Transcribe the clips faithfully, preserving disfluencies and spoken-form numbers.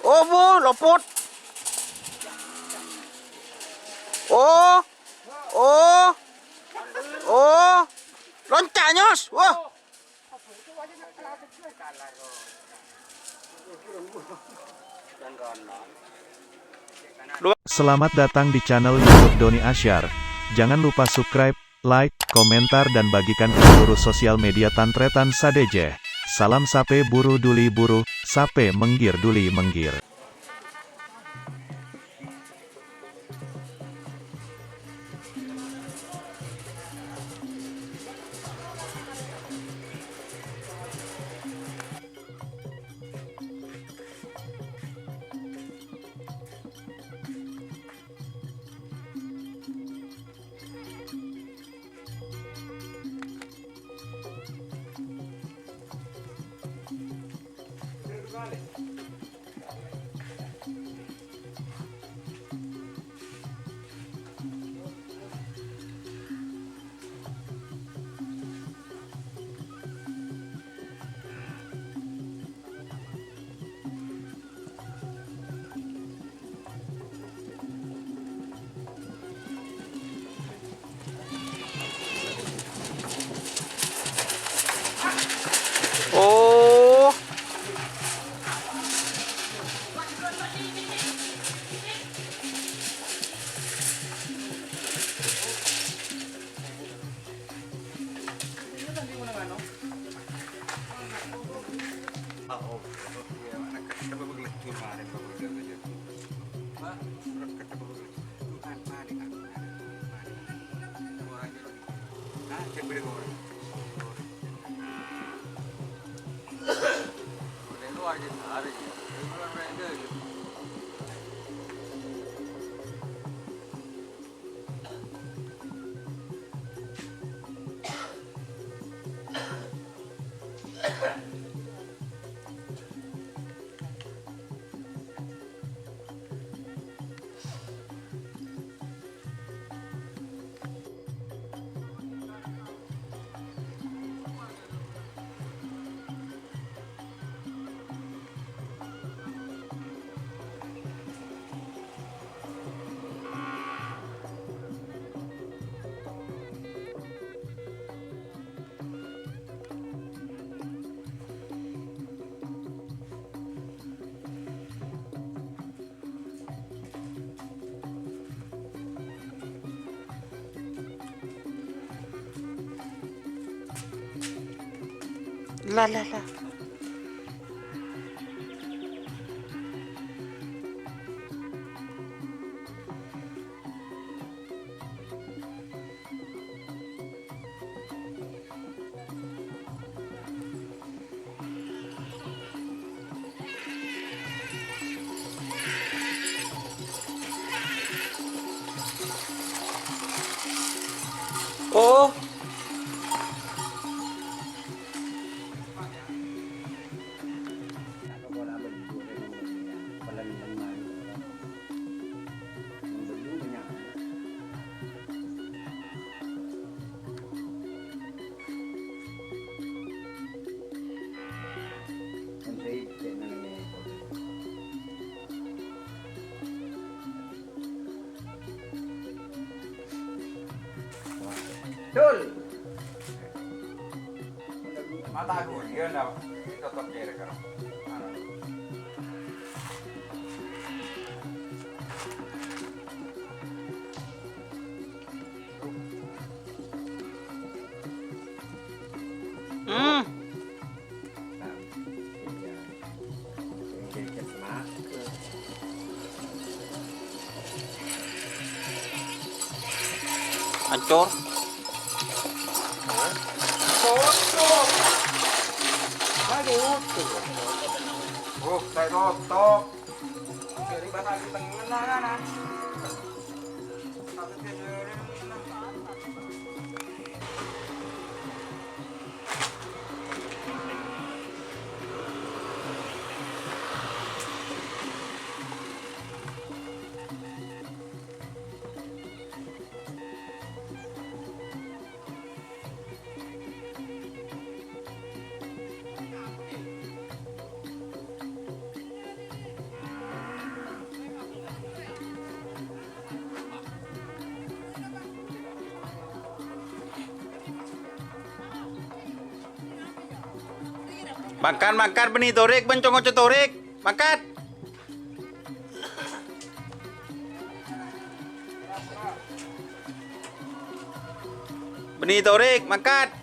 Oh, bu, lopot. Oh, oh, oh, loncat, Nyos. Wah. Selamat datang di channel YouTube Doni Asyar. Jangan lupa subscribe, like, komentar dan bagikan ke seluruh sosial media tan-tarètan sadhâjâ. Salam sapè buru dhuli buru, sapè mèngghir dhuli mèngghir. Oh. La, la, la. Oh. Dul. Mata aku, iya ndak? Ini tetap kira-kira. Hmm. Ancor. Oh, saya tutup. Jadi bakal di tengah, nah, nah. Mangkat, mangkat, bânnè torèk, bân co-ngoco torèk. Mangkat. Bânnè torèk, mangkat.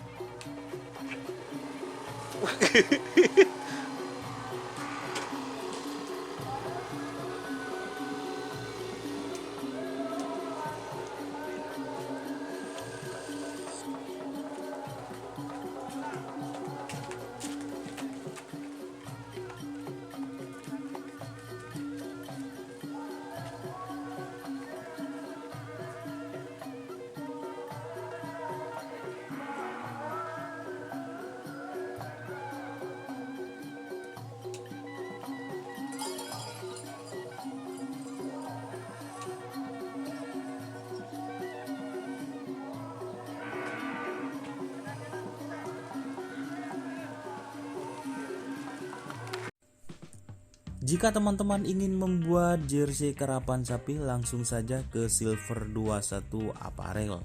Jika teman-teman ingin membuat jersey karapan sapi, langsung saja ke Silver dua satu Apparel.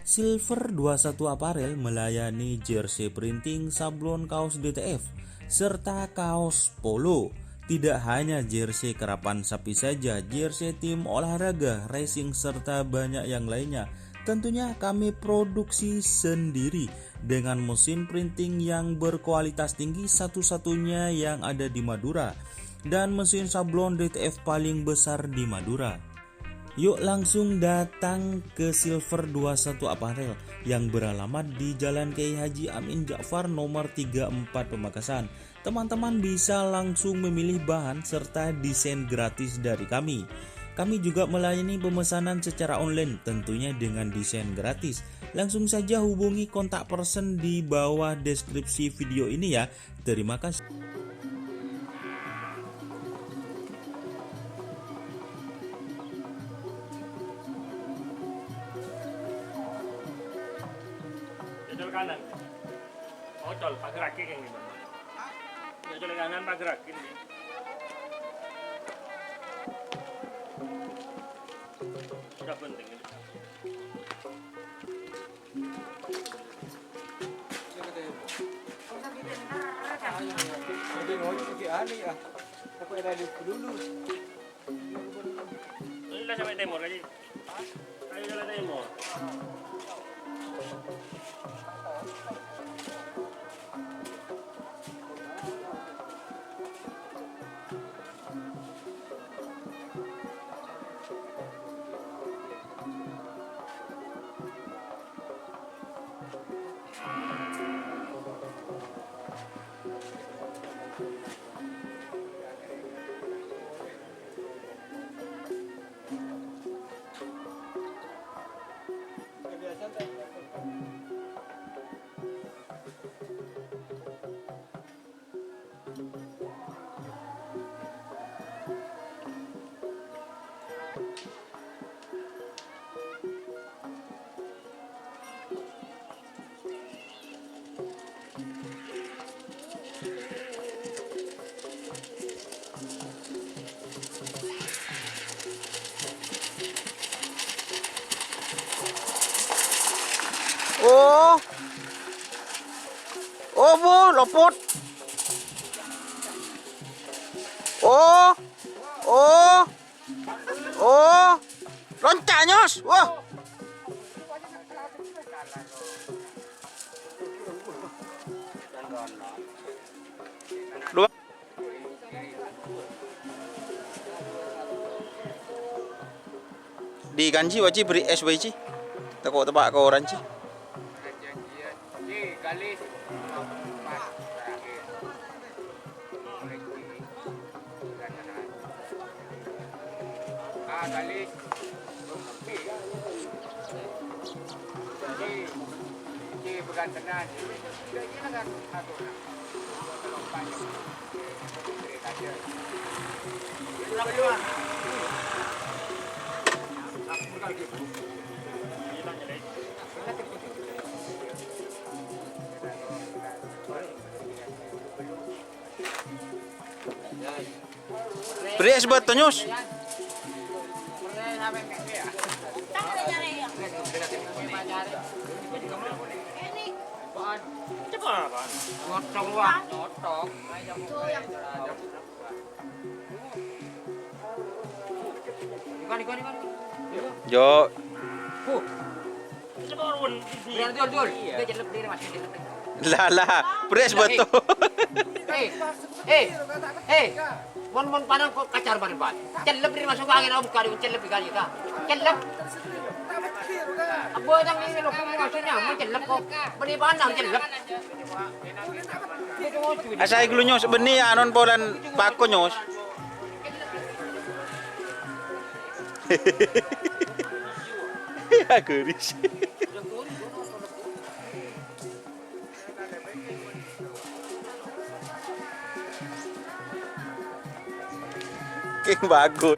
Silver dua satu Apparel melayani jersey printing, sablon kaos D T F, serta kaos polo. Tidak hanya jersey karapan sapi saja, jersey tim olahraga, racing, serta banyak yang lainnya. Tentunya kami produksi sendiri dengan mesin printing yang berkualitas tinggi, satu-satunya yang ada di Madura, dan mesin sablon D T F paling besar di Madura. Yuk langsung datang ke Silver dua satu Apparel yang beralamat di Jalan Kiai Haji Amin Ja'far nomor tiga empat Pamekasan. Teman-teman bisa langsung memilih bahan serta desain gratis dari kami. Kami juga melayani pemesanan secara online, tentunya dengan desain gratis. Langsung saja hubungi kontak person di bawah deskripsi video ini ya. Terima kasih. Jajal kanan. Ocol, pagerraghi kèng, Bang. Ocol kanan, pagerraghi, nih. Udah penting. Ini lah sampai timur, kan, Ji? Ayo, jalan timur. Oh. Oh, Bu, lopot. Oh. Oh. Oh. Loncat, Nyos. Wah. Dua. Di kanji wajib beri es bae, Ci. Tako' teppa' koran, Ci. Beri es batu, Nyus. Nyotong, wah, nyotong. Ikan, ikan, ikan. Jo. Huh. Jol, jol, jol. Iya. Dia cellep dia, Mas, dia cellep. Lah, lah, pres betul. Eh, eh, eh. Mon, mon panang kok kacar baribat. Cellep dia masuk angin, om, kali cellep di kali, Kak. Cellep. Abo yang ini lo, kok maksudnya, mau cellep kok. Beri panang cellep. Asai gulu nyos, beni anon polan pako nyos. Aku ris. King bagus.